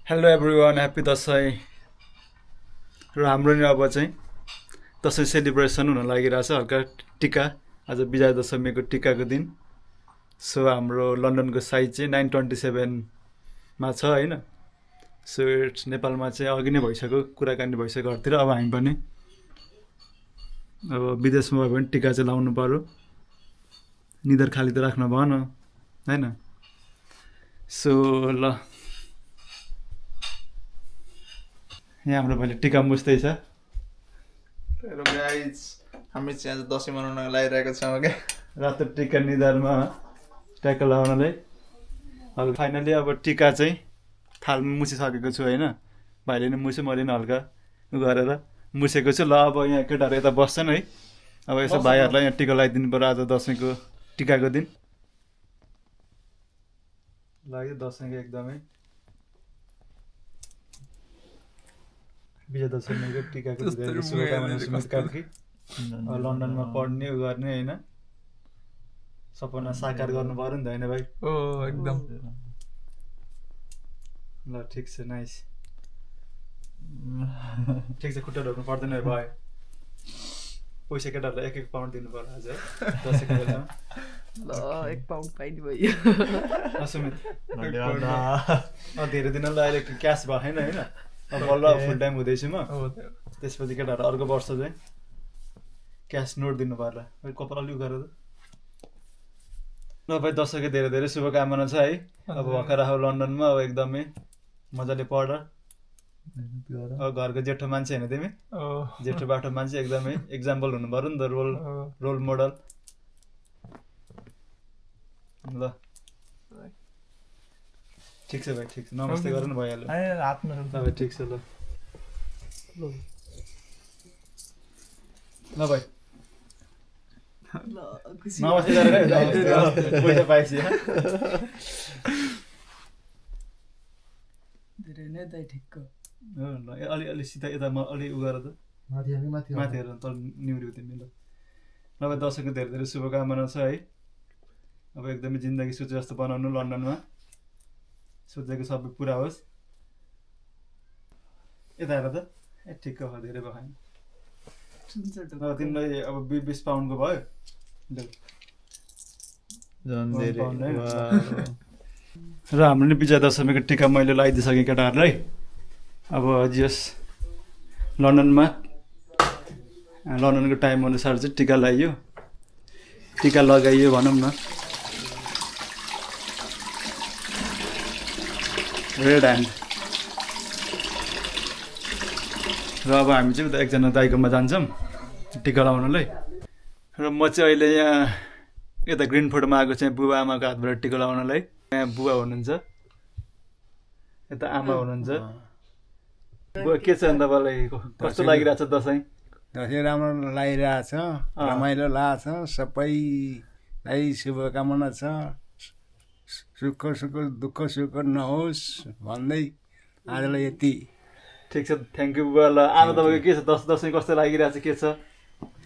hello everyone happy Dashain र हाम्रो नि अब चाहिँ दसैँ सेलिब्रेसन हुन लागिरहेछ हल्का टिका आज विजया दशमीको टिकाको दिन सो हाम्रो लन्डनको साइज चाहिँ 927 छ होइन सो इट्स नेपालमा चाहिँ अघि नै भइसक्यो कुराकानी भइसक्यो घरतिर अब हामी पनि अब विदेशमा भयो भने टिका चाहिँ लाउनु पर्यो निधार खाली त राख्न भएन होइन सो ल यहाँ हाम्रो भाइले टिका मुस्दैछ हेलो गाइज हामी चाहिँ आज दसैँ मनाउन लागिरहेको छौँ क्या रातो टिका निधारमा ट्याक्क लगाउनलाई अब फाइनली अब टिका चाहिँ थालमा मुसिसकेको छु होइन भाइले नि मुस्यो मैले नि हल्का गरेर मुसेको छु ल अब यहाँ केटाहरू यता बस्छन् है अब यसो भाइहरूलाई यहाँ टिका लगाइदिनु पर्यो आज दसैँको टिकाको दिन लाग्यो दसैँको एकदमै विजय दशमीको टिकाको धेरै शुभकामना सुमित कार्की लन्डनमा पढ्ने उ गर्ने होइन सपना साकार गर्नु पर्यो नि त होइन भाइ ओ एकदम ल ठिक छ नाइस ठिक छ खुट्टा ढोक्नु पर्दैन है भाइ पैसा केटाहरूलाई 1-1 पाउन्ड दिनु पर्यो आज है दसैँको बेलामा ल 1 पाउन्ड पाइदियो भयो सुमित धेरै दिनलाई अहिले क्यास भएन होइन अब बल्ल फुल टाइम हुँदैछु म त्यसपछि केटाहरू अर्को वर्ष चाहिँ क्यास नोट दिनु पर्ला कपाल अलिक गरेर ल भाइ दसैँको धेरै धेरै शुभकामना छ है अब भर्खर आऊ लन्डनमा अब एकदमै मजाले पढ अब घरको जेठो मान्छे होइन तिमी जेठो बाठो मान्छे एकदमै इक्जाम्पल हुनु पर्यो नि त रोल मोडल ल ठिक छ भाइ ठिक छ नमस्ते गर्नु भइहाल्यो भाइ ठिक छ ल ल भाइ नमस्ते गरेर पैसा पाएपछि धेरै नै दाइ ठिक्क ल अलि सिधा यता अलि उ गर त माथि हेर त निहुर्यो तिमी ल भाइ दसैँको धेरै धेरै शुभकामना छ है अब एकदमै जिन्दगी सोचे जस्तो बनाउनु लन्डनमा सोचेको सबै पुरा होस् यता हेर त ए ठिक्क भयो धेरै भयो अब तिमीलाई अब 20 पाउन्डको भयो र हाम्रो नि विजया दशमीको टिका मैले लगाइदिइसकेँ केटाहरूलाई अब जस लन्डनको टाइम अनुसार चाहिँ टिका लगाइयो टिका लगाइयो भनौँ न रेड ह्यान्ड र अब हामी चाहिँ उता एकजना दाइकोमा जान्छौँ टिका लगाउनलाई र म चाहिँ अहिले यहाँ यता ग्रिनफोर्डमा आएको चाहिँ बुबा आमाको हातबाट टिका लगाउनलाई यहाँ बुबा हुनुहुन्छ यता आमा हुनुहुन्छ बुबा के छ अन्त तपाईँलाई कस्तो लागिरहेछ दसैँ दसैँ राम्रो लागिरहेछ रमाइलो लाग्छ सबैलाई शुभकामना छ सुख दुःख सुख नहोस् भन्दै आजलाई यति ठिक छ थ्याङ्क यू बुबा ल आमा तपाईँको के छ दसैँ कस्तो लागिरहेछ के छ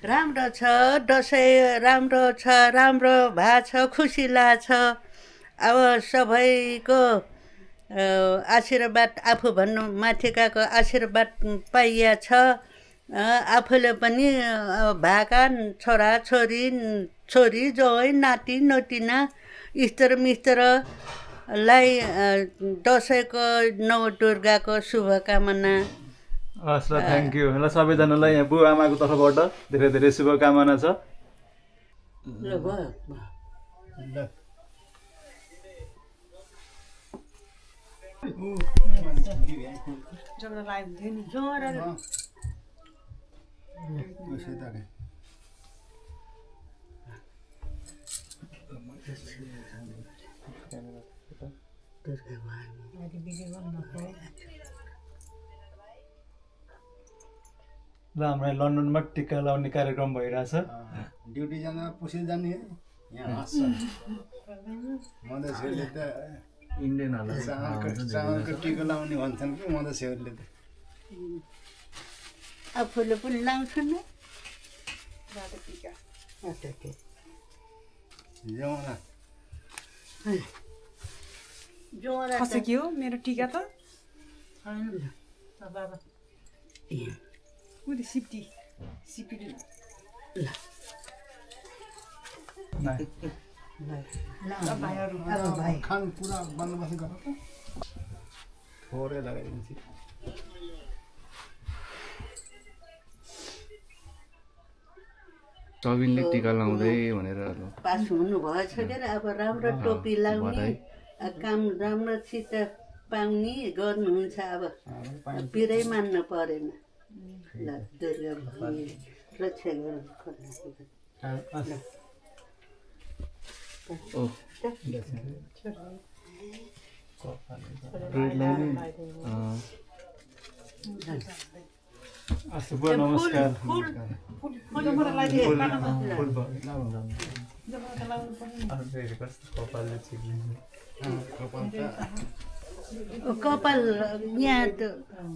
राम्रो छ दसैँ राम्रो छ राम्रो भएको छ खुसी लाग्छ अब सबैको आशीर्वाद आफू भन्नु माथिकाको आशीर्वाद पाइया छ आफूले पनि भाका छोरा छोरी जोइ नाति नतिना इस्तर मिस्त्रलाई दसैँको नवदुर्गाको शुभकामना हस् ल थ्याङ्क यू ल सबैजनालाई यहाँ बुबा आमाको तर्फबाट धेरै धेरै शुभकामना छ ल भयो ल हाम्रो लन्डनमा टिका लाउने कार्यक्रम भइरहेछ ड्युटी जाँदा पुसी जाने यहाँ हाँस्छ मधेसीहरूले त चामलको टिका लाउने भन्छन् कि मधेसीहरूले त आफूले पनि लाउँछु नि खसेक्यो मेरो टिका त अब भाइ खान पुरा बन्दोबस्त गर त थोरै लगाइदिन्छु सबिनले टिका लाउँदै भनेर पास हुनुभएछ के अरे अब राम्रो टोपी लाउने काम राम्रोसित पाउने गर्नुहुन्छ अब पिरै मान्नु परेन ल दुर्गा भवानी रक्षा गर्नु शुभ नमस्कार कपाल यहाँ त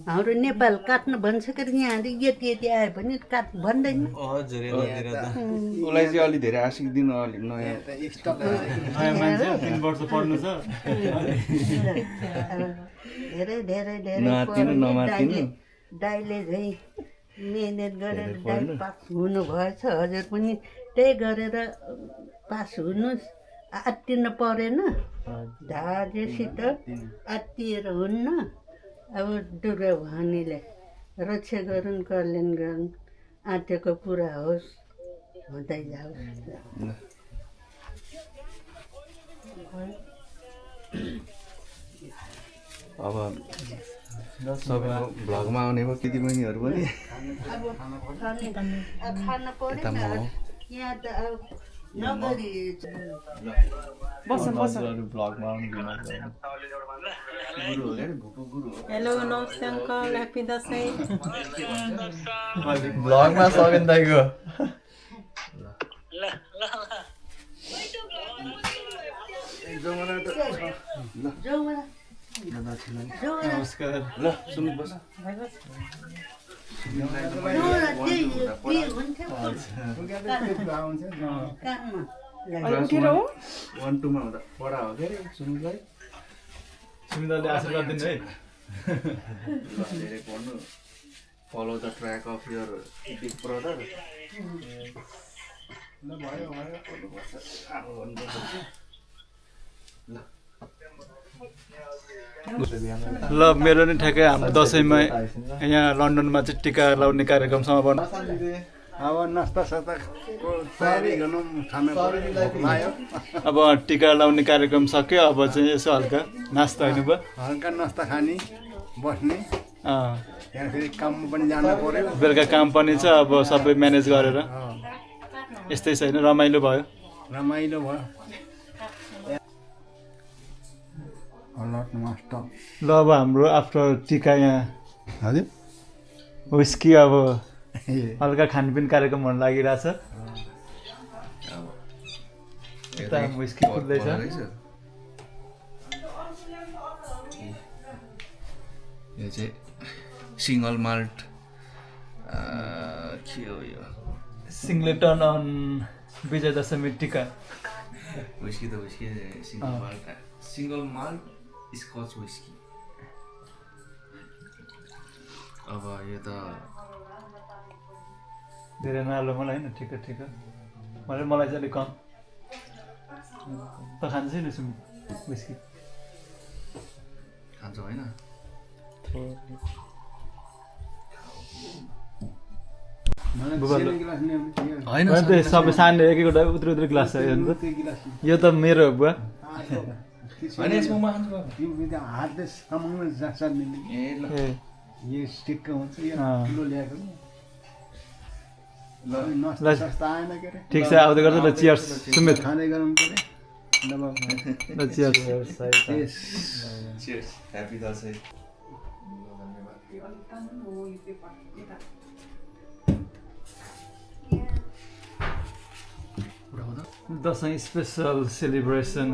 हाम्रो नेपाल काट्नु भन्छ के अरे यहाँ यति यति आयो भने काट भन्दैन उसलाई चाहिँ अलि धेरै आशिक दिनु अलिक नयाँ नयाँ मान्छे 3 वर्ष पढ्नु छ धेरै धेरै धेरै नआत्तिनु नमात्तिनु दाइले झै मेहनत गरेर दाइ पास हुनुभएछ हजुर पनि त्यही गरेर पास हुनुहोस् आत्तिनु परेन धैर्यसित आत्तिएर हुन्न अब दुर्गा भवानीले रक्षा गरून् कल्याण गरून् आँटेको पुरा होस् हुँदै जाओस् अब सबै भ्लगमा आउने भयो दिदीबहिनीहरू पनि खान परेन यहाँ त अब नगरी भ्लगमा हेलो नमस्ते अङ्कल ह्याप्पी दसैँ भ्लगमा सबिन दाइको नमस्कार ल सुन्नु पर्छ कानमा 1 2 मा हुँदा पढा हो के अरे सुन्नुलाई सुमिताले आशीर्वाद दिनु है धेरै पढ्नु follow the track of your big brother ल मेरो नि ठ्याक्कै हाम्रो दसैँमा यहाँ लन्डनमा चाहिँ टिका लाउने कार्यक्रम समापन अब नास्ता सास्ताको तयारी गर्नु खाना लाग्यो अब टिका लाउने कार्यक्रम सक्यो अब चाहिँ यसो हल्का नास्ता होइन भयो हल्का नास्ता खाने बस्ने यहाँ फेरि काममा पनि जानु पर्यो बेलुका काम पनि छ अब सबै म्यानेज गरेर यस्तै छैन रमाइलो भयो रमाइलो भयो ल अब हाम्रो आफ्टर टिका यहाँ हजुर विस्की अब हल्का खानपिन कार्यक्रम हुन लागिरहेछ यता विस्की फुट्दैछ यो चाहिँ सिङ्गल माल्ट के हो यो सिङ्गलेटन अन विजय दशमी टिका विस्की त whisky single malt scotch whisky अब यो त धेरै नराम्रो मलाई होइन ठिक ठिक मलाई चाहिँ अलिक कम त खान्छ नि सुम विस्की खान्छ होइन होइन सबै सानो एक एकवटा उत्रो ग्लास छ यो त मेरो हो बुवा होइन यसमा म खान्छु हातले समाउनु जान्छ नि ए ल यो स्टिक हुन्छ यो किलो ल्याएको ल नस्ता सस्ता आएन के अरे ठिक छ आउँदै गर्छ ल चियर्स सुमित खाँदै गरौँ के अरे ल cheers cheers happy Dashain Dashain special celebration